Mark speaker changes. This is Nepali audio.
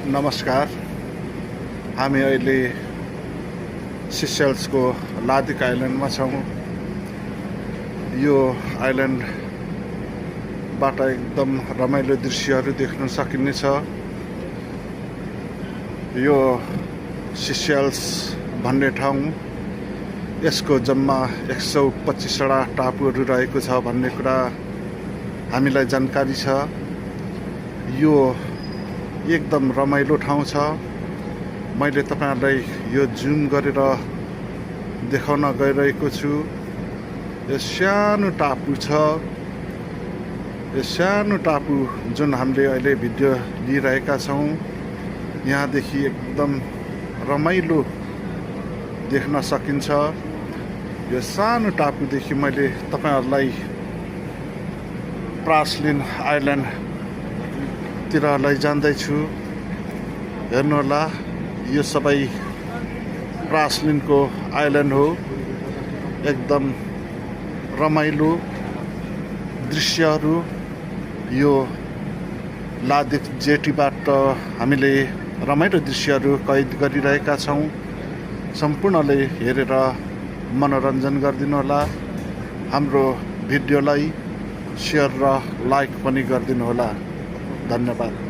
Speaker 1: नमस्कार। हामी अहिले सिसेल्सको लादिक आइल्यान्डमा छौँ। यो आइल्यान्डबाट एकदम रमाइलो दृश्यहरू देख्न सकिनेछ। यो सिसेल्स भन्ने ठाउँ, यसको जम्मा 125वटा टापुहरू रहेको छ भन्ने कुरा हामीलाई जानकारी छ। यो एकदम रमाइलो ठाउँ छ। मैले तपाईहरुलाई यो जुम गरेर देखाउन गइरहेको छु। यो सानो टापु छ। यो सानो टापु जुन हामीले अहिले भिडियो लिइरहेका छौँ, यहाँदेखि एकदम रमाइलो देख्न सकिन्छ। यो सानो टापुदेखि मैले तपाईहरुलाई प्रासलिन आइल्यान्ड तिर लैजान्दैछु। हेर्नुहोला, यो सबै प्रासलिनको आइल्यान्ड हो। एकदम रमाइलो दृश्यहरू यो लादिक जेटीबाट हामीले रमाइलो दृश्यहरू कैद गरिरहेका छौँ। सम्पूर्णले हेरेर मनोरञ्जन गरिदिनुहोला। हाम्रो भिडियोलाई सेयर र लाइक पनि गरिदिनुहोला। धन्यवाद।